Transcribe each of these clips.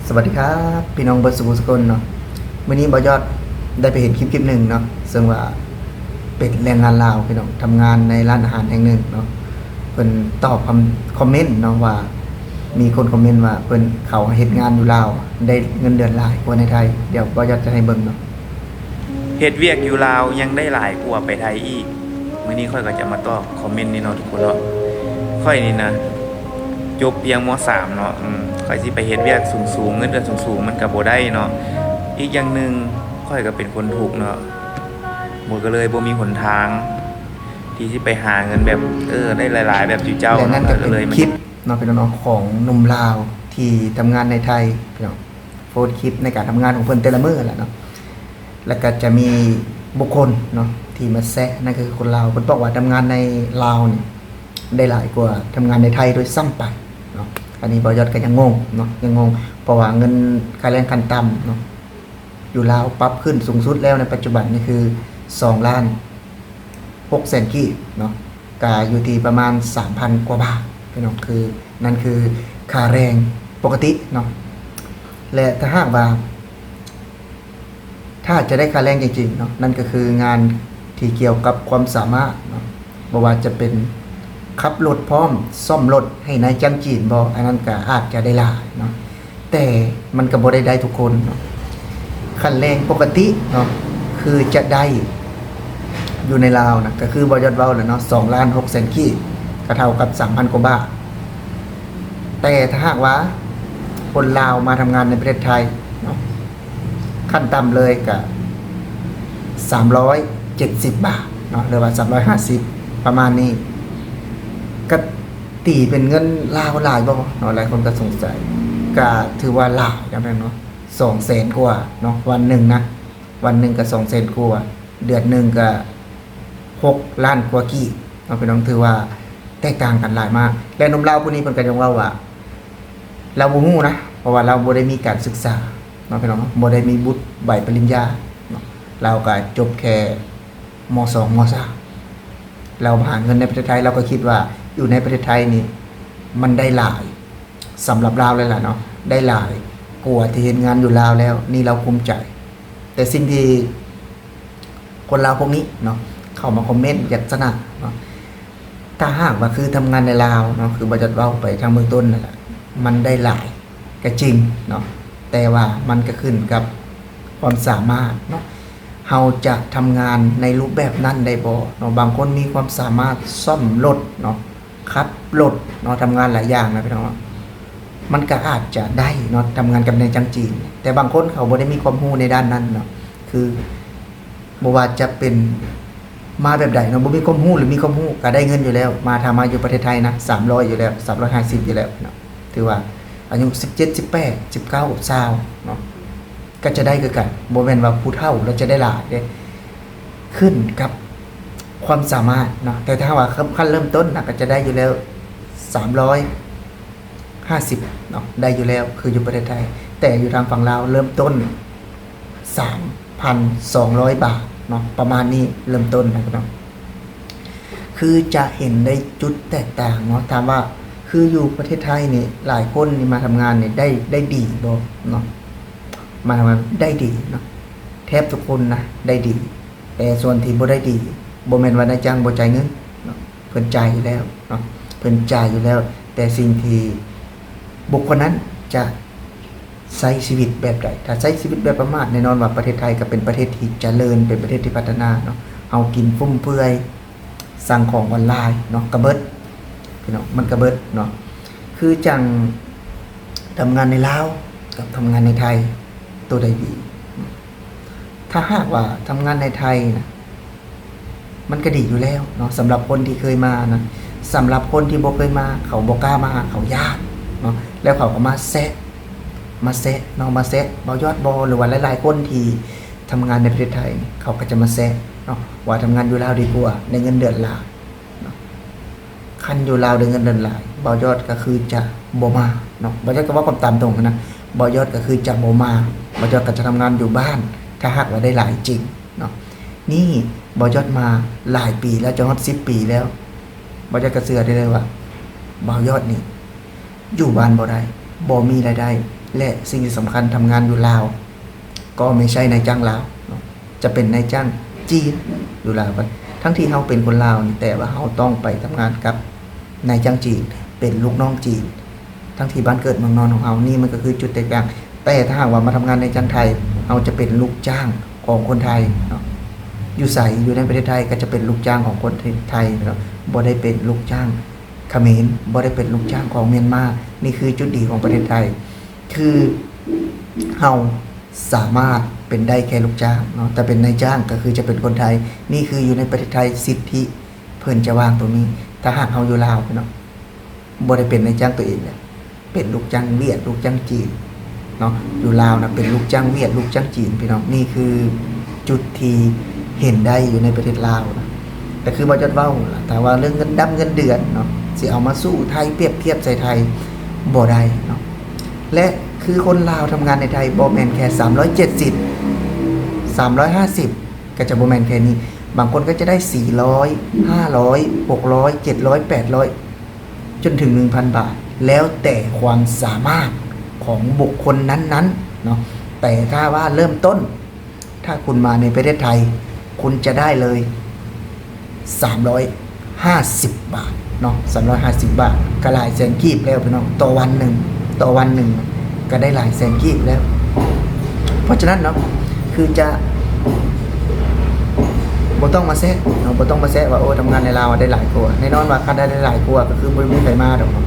ສະຫວັດດີຄັບ ພີ່ນ້ອງເບິດສູ່ຜູ້ສູ່ຄົນເນາະ. ມື້ນີ້ບ່າວຍອດໄດ້ໄປເຫັນຄລິບຄລິບໜຶ່ງເນາະ ເຊິ່ງວ່າເປັນແຮງງານລາວ ພີ່ນ້ອງ ທຳງານໃນຮ້ານອາຫານແຫ່ງໜຶ່ງເນາະ. ເພິ່ນຕອບຄຳຄອມເມັນເນາະ ວ່າມີຄົນຄອມເມັນວ່າເພິ່ນເຂົ້າເຮັດງານຢູ່ລາວໄດ້ເງິນເດືອນຫຼາຍກວ່າໃນໄທ. ດຽວບ່າວຍອດຈະໃຫ້ເບິ່ງເນາະ. ເຮັດວຽກຢູ່ລາວຍັງໄດ້ຫຼາຍກວ່າໄປໄທອີກ. ມື້ນີ້ຂ້ອຍກໍຈະມາຕອບຄອມເມັນນີ້ເນາະທຸກຄົນເນາະ. ຂ້ອຍນີ້ນະ ຈົບພຽງ ມ.ສາມ ເນາະ. ອືມ ຂ້ອຍຊິໄປເຮັດວຽກສູງໆ ເງິນເດືອນສູງໆ ມັນກໍບໍ່ໄດ້ເນາະ. ອີກຢ່າງໜຶ່ງ ຂ້ອຍກໍເປັນຄົນທຸກເນາະ ບໍ່ ກໍເລີຍບໍ່ມີຫົນທາງທີ່ຊິໄປຫາເງິນແບບ ເອີ ໄດ້ຫຼາຍໆ ແບບຢູ່ເຈົ້າເນາະ. ກໍເລີຍ ຄລິບເນາະ ພີ່ນ້ອງເນາະ ຂອງໜຸ່ມລາວທີ່ທຳງານໃນໄທ ພີ່ນ້ອງ ໂພສຄລິບໃນການທຳງານຂອງເພິ່ນແຕ່ລະມື້ແຫຼະເນາະ. ແລ້ວກໍຈະມີບຸກຄົນເນາະທີ່ມາແຊະ ນັ້ນກໍຄືຄົນລາວ ເພິ່ນບອກວ່າທຳງານໃນລາວນີ້ໄດ້ຫຼາຍກວ່າທຳງານໃນໄທດ້ວຍຊ້ຳໄປເນາະ. ອັນນີ້ບ່າວຍອດກໍຍັງງົງເນາະ ຍັງງົງ ເພາະວ່າເງິນຄ່າແຮງຂັ້ນຕ່ຳເນາະ ຢູ່ລາວປັບຂຶ້ນສູງສຸດແລ້ວໃນປັດຈຸບັນນີ້ຄືສອງລ້ານຫົກແສນກີບເນາະ ກະຢູ່ທີ່ປະມານສາມພັນກວ່າບາດ ພີ່ນ້ອງ. ຄື ນັ້ນຄືຄ່າແຮງປົກກະຕິເນາະ. ແລະ ຖ້າຫາກວ່າ ຖ້າຈະໄດ້ຄ່າແຮງຈິງໆເນາະ ນັ້ນກໍຄືງານທີ່ກ່ຽວກັບຄວາມສາມາດເນາະ ບໍ່ວ່າຈະເປັນຂັບລົດພ້ອມ ສ້ອມລົດໃຫ້ນາຍຈ້າງຈີນບໍ ອັນນັ້ນກໍອາດຈະໄດ້ຫຼາຍເນາະ ແຕ່ມັນກໍບໍ່ໄດ້ໄດ້ທຸກຄົນເນາະ. ຄັນແຮງປົກກະຕິເນາະ ຄືຈະໄດ້ຢູ່ໃນລາວນະ ກໍຄືບ່າວຍອດເວົ້າແຫຼະເນາະ ສອງລ້ານຫົກແສນກີບ ກໍເທົ່າກັບສາມພັນກວ່າບາດ. ແຕ່ຖ້າຫາກວ່າຄົນລາວມາທຳງານໃນປະເທດໄທເນາະ ຂັ້ນຕ່ຳເລີຍກະສາມຮ້ອຍເຈັດສິບບາດເນາະ ຫຼືວ່າສາມຮ້ອຍຫ້າສິບ ປະມານນີ້ ກະຕີເປັນເງິນລາວຫຼາຍບໍ່ເນາະ? ຫຼາຍຄົນກະສົງໄສ ກະຖືວ່າຫຼາຍນະ ເນາະ ສອງແສນກວ່າເນາະ ວັນໜຶ່ງນະ ວັນໜຶ່ງກະສອງແສນກວ່າ ເດືອນໜຶ່ງກະຫົກລ້ານກວ່າກີບເນາະ ພີ່ນ້ອງ. ຖືວ່າແຕກຕ່າງກັນຫຼາຍມາກ ແລະ ໜຸ່ມລາວຜູ້ນີ້ເພິ່ນກະຍັງເວົ້າວ່າ ລາວບໍ່ຮູ້ນະ ເພາະວ່າລາວບໍ່ໄດ້ມີການສຶກສາເນາະ ພີ່ນ້ອງເນາະ ບໍ່ໄດ້ມີວຸດໃບປະລິນຍາເນາະ ລາວກະຈົບແຄ່ ມ.ສອງ ມ.ສາມ ລາວມາຫາເງິນໃນປະເທດໄທ ລາວກໍຄິດວ່າຢູ່ໃນປະເທດໄທນີ້ມັນໄດ້ຫຼາຍ ສຳລັບລາວເລີຍລະເນາະ ໄດ້ຫຼາຍກວ່າທີ່ເຮັດງານຢູ່ລາວແລ້ວ ນີ້ລາວພູມໃຈ. ແຕ່ສິ່ງທີ່ຄົນລາວພວກນີ້ເນາະ ເຂົ້າມາຄອມເມັນລັກສະນະເນາະ ຖ້າຫາກວ່າຄືທຳງານໃນລາວເນາະ ຄືບ່າວຍອດເວົ້າໄປທາງເບື້ອງຕົ້ນນັ້ນແຫຼະ ມັນໄດ້ຫຼາຍກໍຈິງເນາະ ແຕ່ວ່າມັນກໍຂຶ້ນກັບຄວາມສາມາດເນາະ ເຮົາຈະທຳງານໃນຮູບແບບນັ້ນໄດ້ບໍ່ເນາະ. ບາງຄົນມີຄວາມສາມາດສ້ອມລົດເນາະ ຂັບລົດເນາະ ທຳງານຫຼາຍຢ່າງນະ ພີ່ນ້ອງເນາະ ມັນກໍອາດຈະໄດ້ເນາະ ທຳງານກັບນາຍຈ້າງຈີນ. ແຕ່ບາງຄົນເຂົາບໍ່ໄດ້ມີຄວາມຮູ້ໃນດ້ານນັ້ນເນາະ ຄື ບໍ່ວ່າຈະເປັນມາແບບໃດເນາະ ບໍ່ມີຄວາມຮູ້ ຫຼື ມີຄວາມຮູ້ກໍໄດ້ເງິນຢູ່ແລ້ວ. ມາ ຖ້າມາຢູ່ປະເທດໄທນະ ສາມຮ້ອຍຢູ່ແລ້ວ ສາມຮ້ອຍຫ້າສິບຢູ່ແລ້ວເນາະ ຖືວ່າອາຍຸສິບເຈັດ ສິບແປດ ສິບເກົ້າ ຊາວເນາະ ກໍຈະໄດ້ຄືກັນ ບໍ່ແມ່ນວ່າຜູ້ເຖົ້າແລ້ວຈະໄດ້ຫຼາຍເດ້ ຂຶ້ນກັບຄວາມສາມາດເນາະ. ແຕ່ຖ້າວ່າຂັ້ນເລີ່ມຕົ້ນນະ ກໍຈະໄດ້ຢູ່ແລ້ວ ສາມຮ້ອຍ ຫ້າສິບເນາະ ໄດ້ຢູ່ແລ້ວ ຄືຢູ່ປະເທດໄທ. ແຕ່ຢູ່ທາງຝັ່ງລາວເລີ່ມຕົ້ນສາມພັນສອງຮ້ອຍບາດເນາະ ປະມານນີ້ ເລີ່ມຕົ້ນນະພີ່ນ້ອງ. ຄືຈະເຫັນໄດ້ຈຸດແຕກຕ່າງເນາະ ຖາມວ່າຄືຢູ່ປະເທດໄທນີ້ ຫຼາຍຄົນນີ້ມາທຳງານນີ້ໄດ້ ໄດ້ດີບໍ່ເນາະ? ມາທຳງານໄດ້ດີເນາະ ແທບທຸກຄົນນະໄດ້ດີ. ແຕ່ສ່ວນທີ່ບໍ່ໄດ້ດີ ບໍ່ແມ່ນວ່ານາຍຈ້າງບໍ່ຈ່າຍເງິນເນາະ ເພິ່ນຈ່າຍຢູ່ແລ້ວເນາະ ເພິ່ນຈ່າຍຢູ່ແລ້ວ. ແຕ່ສິ່ງທີ່ບຸກຄົນນັ້ນຈະໃຊ້ຊີວິດແບບໃດ? ຖ້າໃຊ້ຊີວິດແບບປະໝາດ ແນ່ນອນວ່າປະເທດໄທກໍເປັນປະເທດທີ່ຈະເລີນ ເປັນປະເທດທີ່ພັດທະນາເນາະ. ເຮົາກິນຟຸມເຟືອຍ ສັ່ງຂອງອອນລາຍເນາະ ກະເບິດ ພີ່ນ້ອງ ມັນກະເບິດເນາະ. ຄືຈັ່ງທຳງານໃນລາວກັບທຳງານໃນໄທ ໂຕໃດດີ? ຖ້າຫາກວ່າທຳງານໃນໄທນະ ມັນກະດີຢູ່ແລ້ວເນາະ ສຳລັບຄົນທີ່ເຄີຍມານະ. ສຳລັບຄົນທີ່ບໍ່ເຄີຍມາ ເຂົາບໍ່ກ້າມາ ເຂົາຢ້ານເນາະ ແລ້ວເຂົາກໍມາແຊະ ມາແຊະເນາະ ມາແຊະບ່າວຍອດບໍ ຫຼືວ່າຫຼາຍໆຄົນທີ່ທຳງານໃນປະເທດໄທ ເຂົາກໍຈະມາແຊະເນາະ ວ່າທຳງານຢູ່ລາວດີກວ່າ ໄດ້ເງິນເດືອນຫຼາຍເນາະ. ຄັນຢູ່ລາວໄດ້ເງິນເດືອນຫຼາຍ ບ່າວຍອດກໍຄືຈະບໍ່ມາເນາະ. ບ່າວຍອດກໍເວົ້າຄວາມຕາມຕົງນະ ບ່າວຍອດກໍຄືຈະບໍ່ມາ ບ່າວຍອດກໍຈະທຳງານຢູ່ບ້ານ ຖ້າຫາກວ່າໄດ້ຫຼາຍຈິງເນາະ. ນີ້ບ່າວຍອດມາຫຼາຍປີແລ້ວ ຈະຮອດສິບປີແລ້ວ ບ່າວຍອດກໍເຊື່ອໄດ້ເລີຍວ່າ ບ່າວຍອດນີ້ຢູ່ບ້ານບໍ່ໄດ້ ບໍ່ມີລາຍໄດ້ ແລະ ສິ່ງທີ່ສຳຄັນ ທຳງານຢູ່ລາວ ກໍບໍ່ໃຊ່ນາຍຈ້າງລາວເນາະ ຈະເປັນນາຍຈ້າງຈີນຢູ່ລາວ ທັງທີ່ເຮົາເປັນຄົນລາວນີ້ ແຕ່ວ່າເຮົາຕ້ອງໄປທຳງານກັບນາຍຈ້າງຈີນ ເປັນລູກນ້ອງຈີນ ທັງທີ່ບ້ານເກີດເມືອງນອນຂອງເຮົາ ນີ້ມັນກໍຄືຈຸດແຕກຕ່າງ. ແຕ່ຖ້າຫາກວ່າມາທຳງານນາຍຈ້າງໄທ ເຮົາຈະເປັນລູກຈ້າງຂອງຄົນໄທເນາະ ຢູ່ໃສ ຢູ່ໃນປະເທດໄທກໍຈະເປັນລູກຈ້າງຂອງຄົນໄທເນາະ ບໍ່ໄດ້ເປັນລູກຈ້າງຂະເໝນ ບໍ່ໄດ້ເປັນລູກຈ້າງຂອງມຽນມາ. ນີ້ຄືຈຸດດີຂອງປະເທດໄທ ຄືເຮົາສາມາດເປັນໄດ້ແຄ່ລູກຈ້າງເນາະ ແຕ່ເປັນນາຍຈ້າງກໍຄືຈະເປັນຄົນໄທ. ນີ້ຄືຢູ່ໃນປະເທດໄທ ສິດທິເພິ່ນຈະວາງຕົງນີ້ ຖ້າຫາກເຮົາຢູ່ລາວພີ່ນ້ອງ ບໍ່ໄດ້ເປັນນາຍຈ້າງຕົວເອງນະ ເປັນລູກຈ້າງຫວຽດ ລູກຈ້າງຈີນເນາະ ຢູ່ລາວນະ ເປັນລູກຈ້າງຫວຽດ ລູກຈ້າງຈີນ ພີ່ນ້ອງ. ນີ້ຄືຈຸດທີ່ເຫັນໄດ້ຢູ່ໃນປະເທດລາວນະ. ກໍຄືບໍ່ຈອດເວົ້າລະ ຖ້າວ່າເລື່ອງເງິນດຳເງິນເດືອນເນາະ ຊິເອົາມາສູ້ໄທ ປຽບທຽບໃສ່ໄທ ບໍ່ໄດ້ເນາະ. ແລະ ຄືຄົນລາວທຳງານໃນໄທ ບໍ່ແມ່ນແຄ່ສາມຮ້ອຍເຈັດສິບ ສາມຮ້ອຍຫ້າສິບ ກໍຈະບໍ່ແມ່ນແຄ່ນີ້ ບາງຄົນກໍຈະໄດ້ສີ່ຮ້ອຍ ຫ້າຮ້ອຍ ຫົກຮ້ອຍ ເຈັດຮ້ອຍ ແປດຮ້ອຍ ຈົນເຖິງໜຶ່ງພັນບາດ ແລ້ວແຕ່ຄວາມສາມາດຂອງບຸກຄົນນັ້ນໆເນາະ. ແຕ່ຖ້າວ່າເລີ່ມຕົ້ນ ຖ້າຄຸນມາໃນປະເທດໄທ ຄຸນຈະໄດ້ເລີຍສາມຮ້ອຍຫ້າສິບບາດເນາະ ສາມຮ້ອຍຫ້າສິບບາດ ກໍຫຼາຍແສນກີບແລ້ວພີ່ນ້ອງ ຕໍ່ວັນໜຶ່ງ ຕໍ່ວັນໜຶ່ງກໍໄດ້ຫຼາຍແສນກີບແລ້ວ. ເພາະສະນັ້ນເນາະ ຄືຈະ ບໍ່ຕ້ອງມາແຊະເນາະ ບໍ່ຕ້ອງມາແຊະວ່າ ໂອ້ ທຳງານໃນລາວໄດ້ຫຼາຍກວ່າ. ແນ່ນອນວ່າຄັນໄດ້ຫຼາຍກວ່າ ກໍຄືບໍ່ມີໃຜມາດອກເນາະ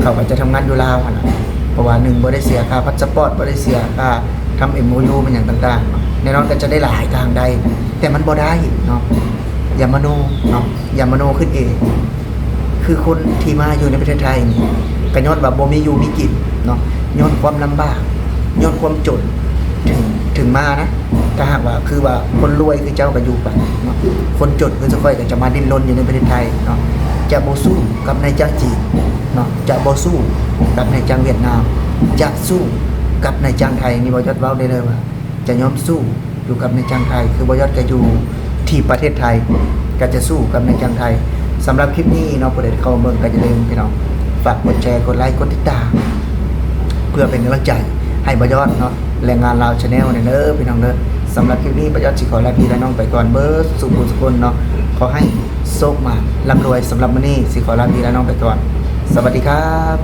ເຂົາກໍຈະທຳງານຢູ່ລາວຫັ້ນນະ ເພາະວ່າໜຶ່ງ ບໍ່ໄດ້ເສຍຄ່າພາສະປອດ ບໍ່ໄດ້ເສຍຄ່າທຳເອັມໂອຢູ ແມ່ນຫຍັງຕ່າງໆເນາະ ແນ່ນອນກໍຈະໄດ້ຫຼາຍທາງໃດ ແຕ່ມັນບໍ່ໄດ້ເນາະ. ຢ່າມະໂນເນາະ ຢ່າມະໂນຂຶ້ນເອງ. ຄືຄົນທີ່ມາຢູ່ໃນປະເທດໄທນີ້ ກໍຍ້ອນວ່າບໍ່ມີຢູ່ມີກິນເນາະ ຍ້ອນຄວາມລຳບາກ ຍ້ອນຄວາມຈົນ ເຖິງ ເຖິງມານະ. ຖ້າຫາກວ່າ ຄືວ່າຄົນລວຍຄືເຈົ້າກໍຢູ່ໄປເນາະ ຄົນຈົນຄືຂ້ອຍກໍຈະມາດີ້ນລົນຢູ່ໃນປະເທດໄທເນາະ ຈະບໍ່ສູ້ກັບນາຍຈ້າງຈີນເນາະ ຈະບໍ່ສູ້ກັບນາຍຈ້າງຫວຽດນາມ ຈະສູ້ກັບນາຍຈ້າງໄທ. ນີ້ບໍ່ຈອດເວົ້າໄດ້ເລີຍວ່າ ຈະຍອມສູ້ຢູ່ກັບນາຍຈ້າງໄທ ຄືບໍ່ຍອດກໍຢູ່ທີ່ປະເທດໄທ ກໍຈະສູ້ກັບນາຍຈ້າງໄທ. ສຳລັບຄລິບນີ້ເນາະ ຜູ້ໃດເຂົ້າມາເບິ່ງກໍຢ່າລືມພີ່ນ້ອງ ຝາກກົດແຊ ກົດໄລ ກົດຕິດຕາມ ເພື່ອເປັນກຳລັງໃຈໃຫ້ບໍ່ຍອດເນາະ ແລະ ງານລາວ Channel ແດ່ເດີພີ່ນ້ອງເດີ. ສຳລັບຄລິບນີ້ ບໍ່ຍອດຊິຂໍລາພີ່ລານ້ອງໄປກ່ອນ ເບິດສູ່ຜູ້ສູ່ຄົນເນາະ ຂໍໃຫ້ໂຊກໝານລ່ຳລວຍ. ສຳລັບມື້ນີ້ຊິຂໍລາພີ່ລານ້ອງໄປກ່ອນ ສະຫວັດດີຄັບ.